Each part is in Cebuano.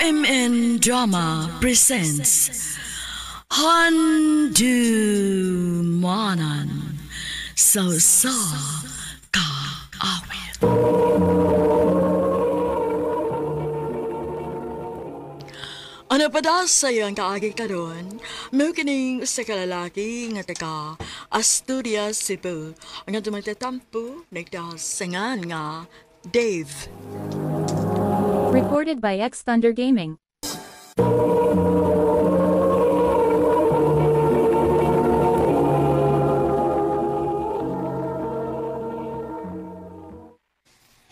MN Drama presents Handumanan sa sa Kaawit. Ano pa da sa iyang kaagi karon? Mao kining usa ka lalaki nga taga Asturias, Cebu. Ang atong magtatampo nagdasangan nga Dave. Recorded by X Thunder Gaming.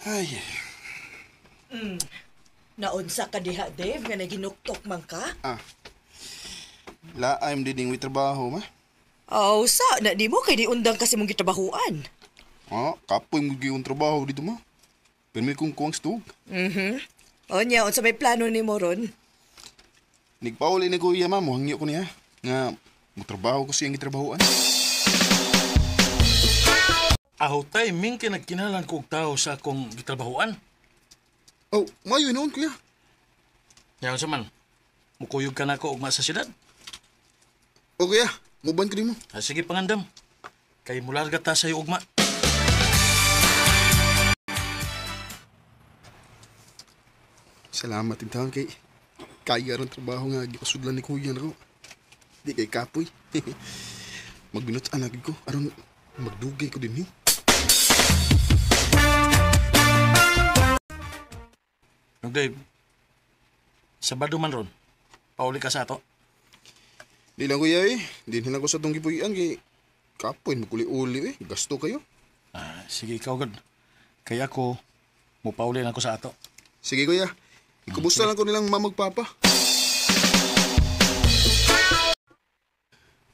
Ay, Naunsa ka diha, Dave, nga naginuktok man ka? ah. Laim diding wi trabaho ma. Aw, sa, na di mo kay di undang kasi mong gitabahuan. Ah, kapoy mo gyud trabaho dito ma. Pero may kong kuwang stog. O niya, unsa may plano ni mo ron? Nigpauli ni kuya ma, mohangyo ko niya. Nga, mo trabaho ko siyang gitrabahoan. Ahutay, ming kinagkinalan ko og tao sa akong gitrabahoan. Oh, mayo noon kuya. Yaon sa man, mukuyog ka na ako ugma sa siyudad. O kuya, muban ko nimo. Ah, sige pangandam, kay mularga ta sa'yo ugma. Salamat intawon kay kaya ron trabaho nga gipasudlan ni kuya nako. Di kay kapoy. Magbinut-an lagi ko aron magdugay ko din eh. Nung Dave, Sabado man ron, pauli ka sa ato. Di lang kuya eh. Di na lang ko sa tong gipuy-an kay kapoy maguli-uli eh. Gasto kayo. Ah, sige ikaw gud. Kay ako, mupauli na ako sa ato. Sige kuya. Ikumusta lang ko nilang mamagpapa.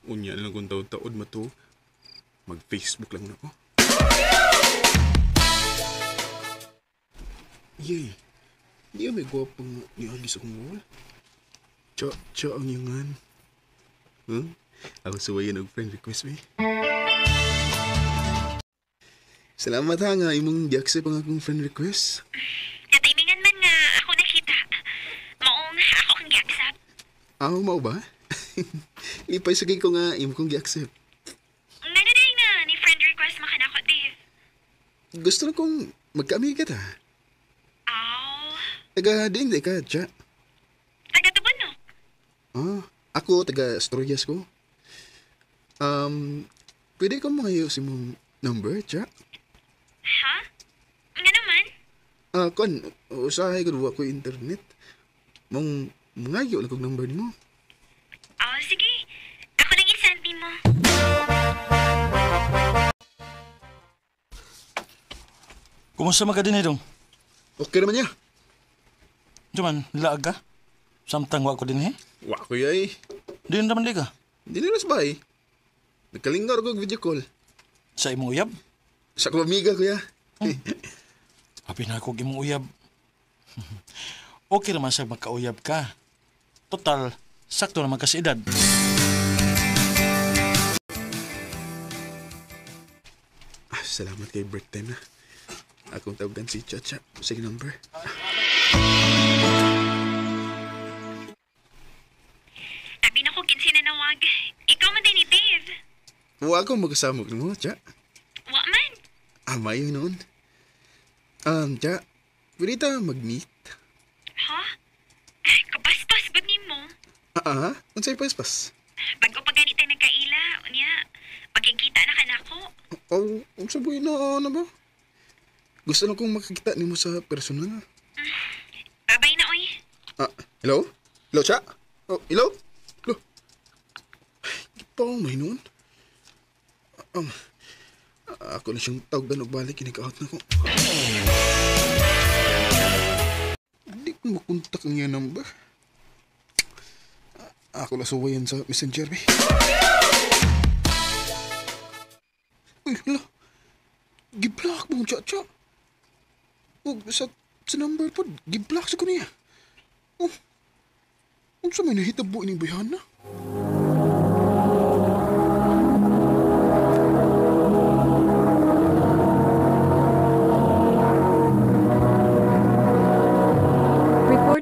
Unya na lang kung taod-taod mato. Mag-Facebook lang na ko. Yay. Di may gwapang niagi sa akong wall. Cha, cha ang iyungan. Huh? Ako suwayan og friend request me. Salamat ha nga imong gi-accept ang akong friend request. Nataimingan man nga ako nakita. Maong ako kang gi-accept. Ah, mao ba? Lipay sa ko nga imo kong gi-accept. Nga na din na ni friend request makanako, Dave. Gusto na kong magkaamiga ta. Aw, Taga diin di ka, Cha. taga Tubunok. Ah, ako taga Asturias ko. Pwede ko mangayo sa imong number, Cha? Ha? Nga naman? Ah, kon, usahay ko wa ko internet. Mong mangayo lang kog number nimo. Aw, sige. Ako lang i-send nimo. Kumusta man ka din eh, dong? Okay naman niya. Duman, laag ka? Samtang wa ko din eh. Wa ko yay. Di naman di ka. Di na sa bahay. Nagkalingaw ko og video call. Sa imong uyab? Sa akong amiga kuya. Happy na ako imong uyab. Okay naman sa magkauyab ka. Total, sakto naman ka sa edad. Ah, salamat kay break time na. Akong tawagan si Chacha. Sige number. Abi na ko kinsi nanawag. Ikaw man din ni Dave. Wa ko magkasama mo, Cha. Wa man. Ah, mayo noon. Cha, pwede ta mag-meet? Ha? Ay, kabastos gud nimo. Ah, ah, unsay paspas? Bago pa ganit tayo nagkaila, unya, pagkikita na ka nako. Oh, unsa ba na na ba? Gusto lang kong makakita nimo sa personal. Babay na, oy. Ah, hello? Hello, Cha? Oh, hello? Hello? Ay, pa may noon. Um, ako na siyang tawagan og balik, kinag-out na ko. Hindi ko makontak ang iyang number. Ako lang suwayan sa messenger, be. Uy, hala. Gi-block mo, Cha-Cha. Oh, sa number po, gi-block sa ko niya. Oh, unsa may nahitabo ining bayhana?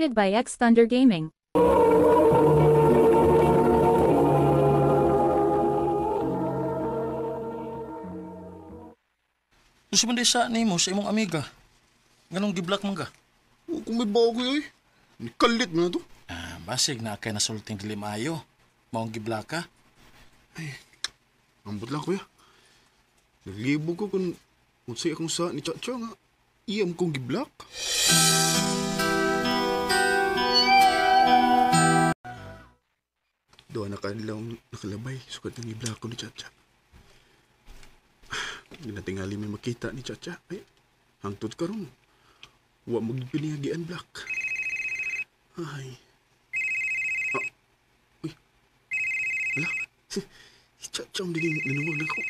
Recorded by X Thunder Gaming. Unsa man di sa nimo sa imong amiga? Nganong giblock man ka? O, kung may bago eh. Nikalit mo na to. Ah, basig na kay nasulting dili maayo. Maong giblock ka. Ambot lang, kuya. Naglibog ko kung unsay akong sa ni Chacha nga. Iyam kong giblock. Doon na kanilang nakalabay. Sukat ng giblock ko ni Chacha. Hindi natingali may makita ni Chacha. Ay, hangtod karon. Wa magpinihagian block. Ay. Ah, uy. Wala. Si Chacha ang dining nanuwag na ko.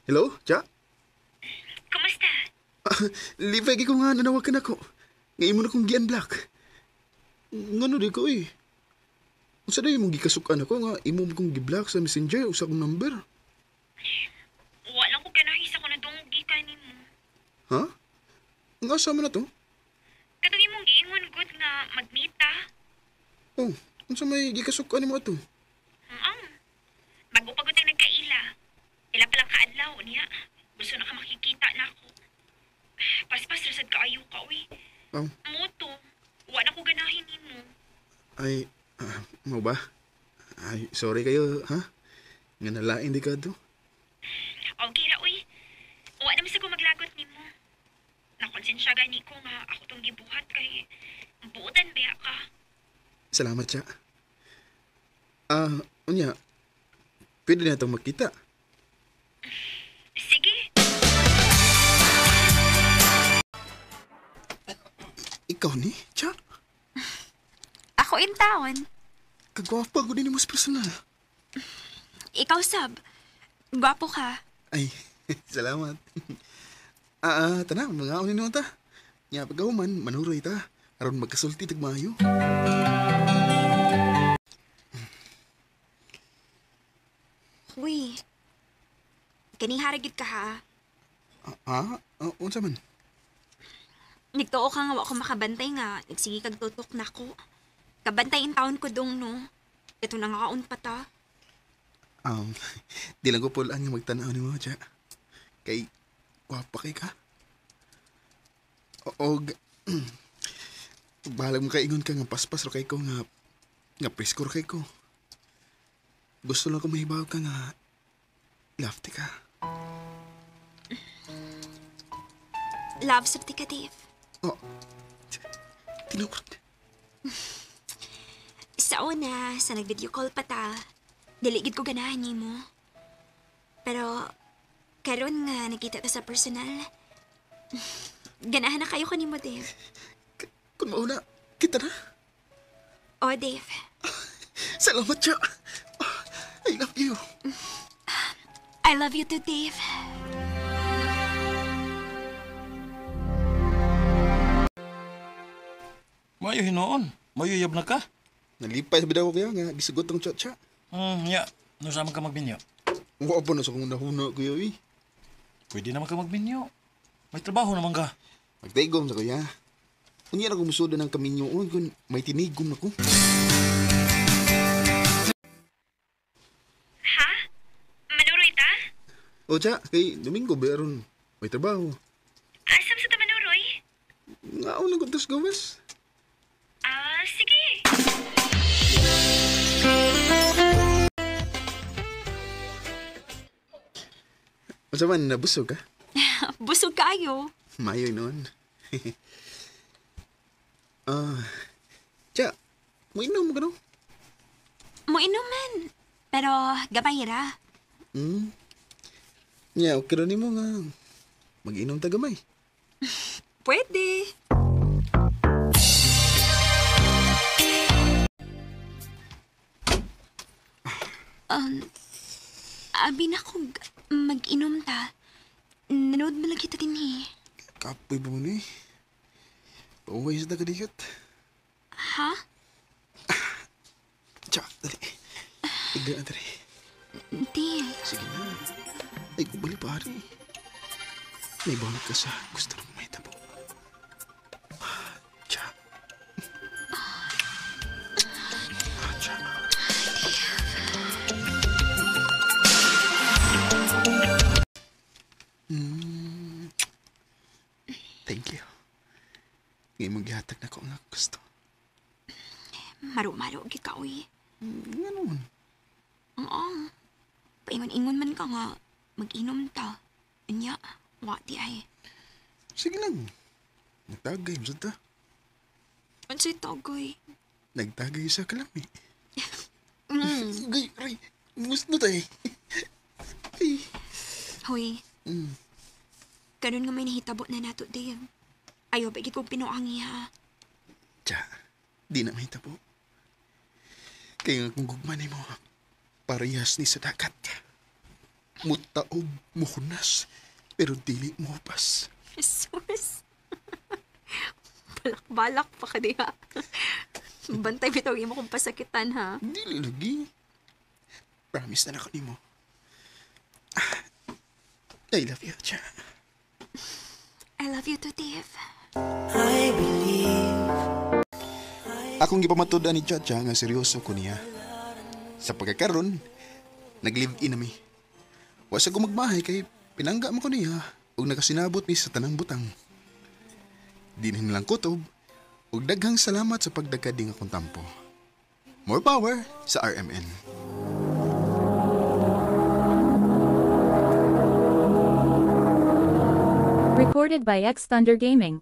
Hello, Cha? Kumusta? Lipay ko nga nanawag ka na ko. Ngayon mo na kong gi-unblock. Ngano di ko eh. Unsa daw imong gikasukan ako nga imo mo kong gi-block sa Messenger usa akong number. Wala ko ganahi sa ko nadungog gikan nimo. Ha? Ang asa man na to? Katong imong giingon gud nga mag-meet ta. Oh, unsa may gikasukan nimo ato? Ang. Bago pa gud ang nagkaila. Ila pa lang kaadlaw niya. Gusto na ka makikita na ako. Paspas ra sad kaayo ka uy. Oh, Moto. Wa na ko ganahin nimo. ay, mo ba? Ay, sorry kayo, ha? Nga nalain di ka to. Okay ra uy. Wa na sa ko maglagot nimo. Nakonsensya gani ko nga ako tong gibuhat kay buotan ba ka. Salamat, Cha. Ah, unya, pwede na itong magkita. Sige. Ikaw ni, Cha? Ako in town. Kagwapa ko din mo sa personal. Ikaw sab. Gwapo ka. Ay, salamat. Tana, mga unin ta. Nya pagkahuman, manuroy ta. Aron magkasulti tag maayo. Uy. Kanihara gyud ka ha. Unsa man? Nagtuo ka nga wa ko makabantay nga. Nagsige kag tutok nako. Kabantay in town ko dong no. Ito na nga kaon pa ta. Di lang ko pulaan nga magtanaw ni mo, Cha. Kay, gwapa kay ka. Og, bahalag mo kaingon ka nga paspas ro kay ko nga, nga presko ro kay ko. Gusto lang ko mahibaw ka nga, love ti ka. Love sab ti ka, Dave. Oh, tinuod. Sa una, sa nag-video call pa ta, dili gid ko ganahan nimo. Pero, karon nga nakita ta sa personal, ganahan na kayo kanimo, Dave. Kung mauna, kita na. Oh, Dave. Salamat, Cha. I love you. I love you too, Dave. Mayo hinuon. Mayo yab na ka. Nalipay sa bidaw ko kaya nga, gisugot ang Chacha. Ya. Nusa man ka magminyo. Wa pa na sa kong nahuna kuya eh. Pwede naman ka magminyo. May trabaho naman ka. Magtaigom sa kuya. Unya na kumusuda ng kaminyo kung may tinigom na ko. Ha? Manuroy ta? O cha, kay Domingo ba aron may trabaho. Asam sa ta manuroy? Nga ako lang kuntas gawas. Ah, sige. Unsa man nabusog ka? Busog kayo. Mayo noon. Cha, mo inom ka no? Moinom man. Pero gamay ra. Nya, okay ra nimo nga mag-inom ta gamay. Pwede. Abi na kung mag-inom ta. Nanood mo lang kita din eh. Kapoy ba mo ni? Pauway sa tagadikit. Ha? Cha, dali. Igda na dali. Hindi. Sige na. Ay, kubali pare. May bawal ka sa gusto na may tabo. Cha. Nga imong gihatag na ko ang akong gusto. Maro-maro gid ka uy. Nga naman. Oo. Paingon-ingon man ka nga mag-inom ta. Unya, wa di ay. Sige lang. Nagtagay, masad ta. Unsay tagoy? Nagtagay sa kalami. Gay, aray. Gusto tayo. Ay. Hoy. Karon nga may nahitabo na nato, Dave. Ayaw ba gid kong pinuangi ha. Tsa, di na mahitabo. Kaya nga kung gugma nimo, parehas ni sa dagat. Mutaob, muhunas, pero dili mo pas. Jesus. Balak-balak pa ka diha. Bantay bitaw imo kong pasakitan ha. Dili lagi. Promise na nako nimo. Ah, I love you, Cha. I love you too, Dave. Akong gipamatud-an ni Chacha nga seryoso ko niya. Sa pagkakaron, nag-live-in nami. Wa sa ko magmahay kay pinangga mo ko niya ug nakasinabot mi sa tanang butang. Dinhin lang kutob ug daghang salamat sa pagdagkading akong tampo. More power sa RMN. Recorded by X Thunder Gaming.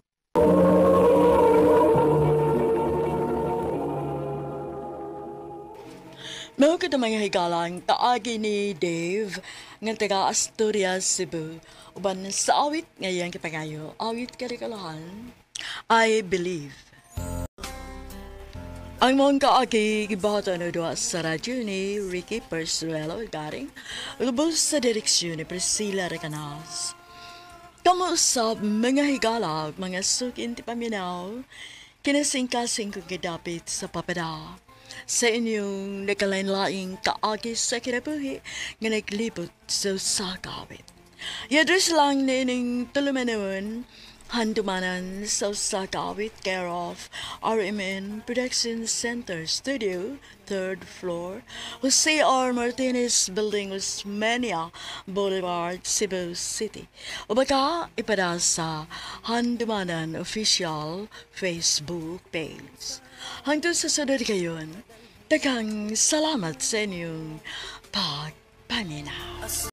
Mao ka mga higalang kaagi ni Dave nga taga Asturias, Cebu. Uban sa awit ngayang kipangayo, awit karikalahan, I Believe. Ang mga kaagi gibato na duha sa radyo ni Ricky Persuelo garing lubos sa direksyon ni Priscilla Recanas. Kamo sa mga higala, mga sukin ti paminaw, kinasingkasing kong gidapit sa papada. Sa inyong nagkalain-laing kaagi sa kinabuhi nga naglibot sa sakawit. Yadres lang nining tulumanon, handumanan sa Sakawit, care of RMN Production Center Studio, third floor, Jose R. Martinez Building, Osmeña Boulevard, Cebu City. O baka ipada sa Handumanan Official Facebook page. Hangtod sa sunod kayon, daghang salamat sa inyong pagpaminaw.